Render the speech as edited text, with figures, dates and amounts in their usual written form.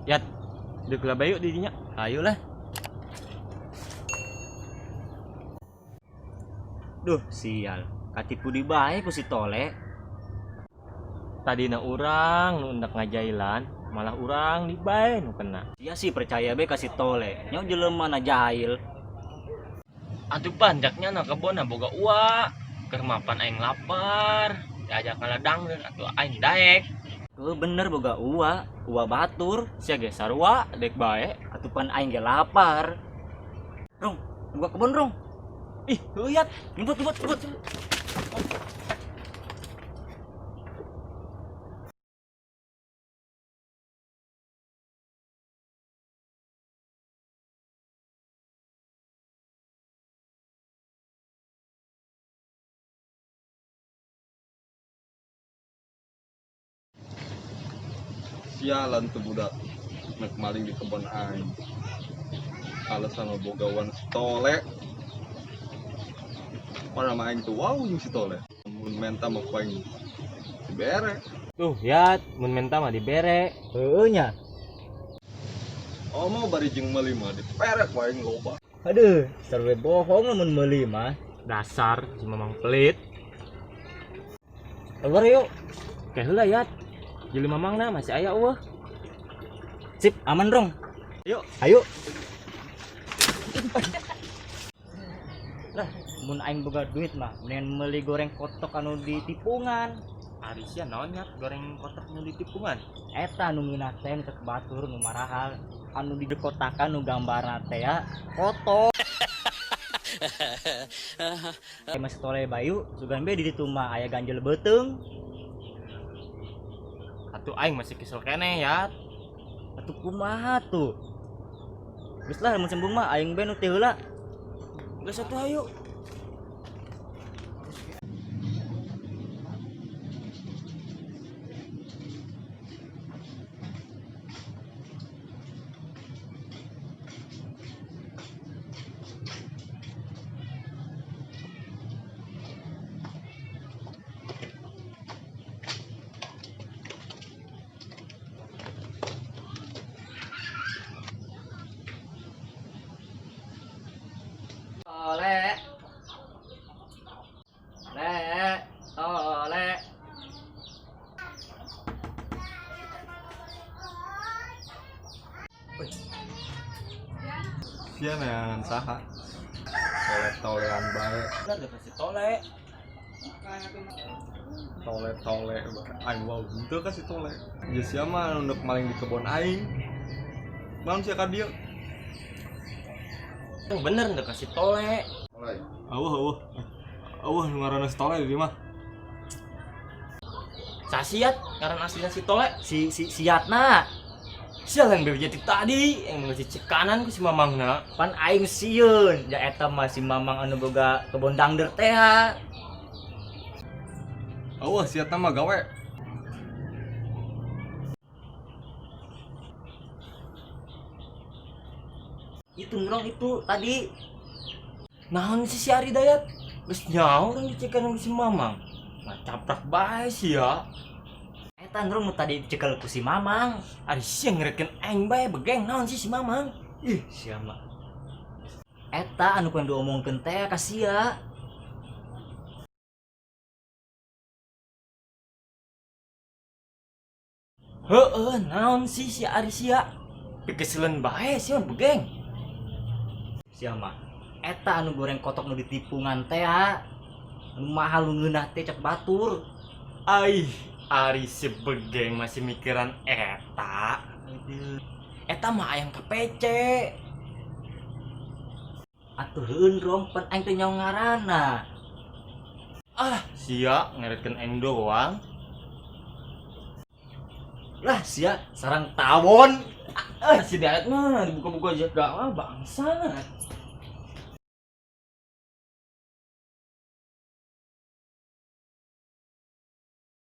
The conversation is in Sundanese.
Yat, deuk lah bayu di dinya. Ayolah. Duh, sial. Katipu di bae ku si Tole. Tadina urang nu hendak ngajailan, malah urang di bae nu kena. Sia sih percaya be ka si Tole. Nya jelema na jahil. Atuh panjaknya na kebon na boga ua. Keur mapan aing lapar, diajak ngaladang atuh aing daek. Heuh bener boga ua, ua batur. Sia ge sarua dek bae. Atuh pan aing ge lapar. Rong, buka kebon rong. Ih, heuh yat. Nyebut, nyebut, nyebut. Sialan tuh budak nek maling di kebon aing. Alasan bogawan si Tole. Orang mah aing tuh wow jeung si Tole. Mun menta mah ku aing dibere. Tuh, yat, mun menta mah dibere. Heueuh nya. Oh mau bari jeung meuli mah dipere ku aing loba. Aduh, sarwe bohong lamun meuli mah. Dasar si Mamang pelit. Keluar yuk. Kayak heula yat. Jeli Mamang na masih aya eueuh. Sip, aman rong. Yuk. Ayo. Lah, mun aing boga duit mah mendingan meuli goreng kotok anu di tipungan. Ari sia naon nyat goreng kotok nu di tipungan? Eta nu ngeunah teh nu cek batur nu marahal anu di kotakan nu gambarna teh ya kotok. Masih Tole Bayu, sugan be di ditu mah aya ganjel beuteung. Atuh aing masih kesel keneh ya. Atuh kumaha tuh? Geus lah mun sembung mah aing be nu teu heula. Geus atuh ayo. Tole. Le, tole. Sia neangan saha? Tole-tolean bae. Bener gak kasih tole. Tole-tole bae. Aing wow henteu ka si Tole. Ya sia mah nu nek maling di kebon aing. Naon sia ka dieu? Yang bener gak kasih tole. Awuh awuh. Awuh nu ngaranna si Tole di mah. Sasiat ngaran aslinya si Tole. Si si si Yatna. Sial yang bebeja ti tadi yang ngasih cekanan ku si Mamangna. Pan aing sieun, ja eta mah si Mamang anu boga kebon dangder teh. Awuh si Yatna mah gawe. Itu ngerong itu tadi. Naon sih si Ari Dayat? Geus nyaho urang dicekanan ku si Mamang. Ngacaprak bae sia. Eta ngerong nu tadi dicekel ku si Mamang. Ari sia ngerekeun aing bae begeng naon sih si Mamang? Ih, sia mah. Eta anu kudu diomongkeun teh ka sia. Heeh, naon sih si Ari sia? Pikeselan bae sia begeng. Sia mah. Eta anu goreng kotok nu ditipungan teh. Anu mahal nu ngeunah teh cek batur. Aih, Ari si begeng masih mikiran eta. Eta mah ayam KPC. Atuh heueun rong pan aing teh nyaho ngaranna. Ah, sia ngeretkeun aing doang. Lah sia sarang tawon. Ah, si Dayat mah dibuka-buka aja gak ah, bangsat.